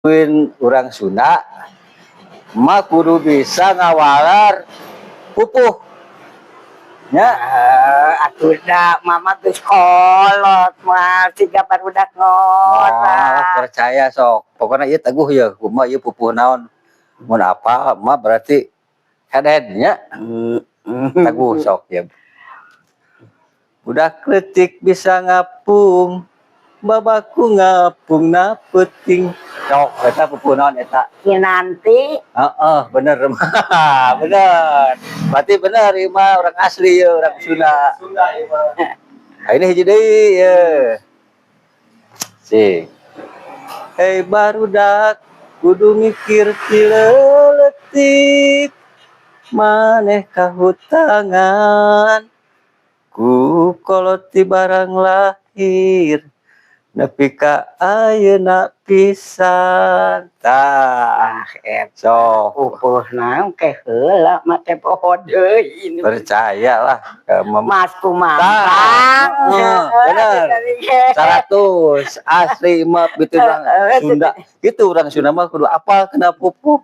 Win urang Sunda mah kudu bisa ngawaler pupuh nya. Eh, atuh da mama geus kolot mah siga barudak Oh, ngora. Percaya sok. Pokoknya ieu teguh ya, kumaha ieu pupuh naon. Mun apa mah berarti head nya. Teguh sok ya. Budak leutik bisa ngapung, babaku ngapung na peuting. Sok, eta pupuh naon eta? Kinanti. Heeh, bener. Bener. Berarti bener ieu mah orang asli ya, orang Sunda. Sunda ieu mah. Nah, ini hiji deui ya. Sing. Hei barudak, kudu mikir ti leutik. Maneh kahutangan ku kolot ti barang lahir nepi ka ayeuna pisan. Tah, Ah, eta sok. Pupuh naon ke heula mah teh poho deui ini. Percayalah ke Mas kumambang. Tah, heeh, bener. 100 asli mah gitu orang Sunda. Gitu orang Sunda mah kudu apal kana pupuh.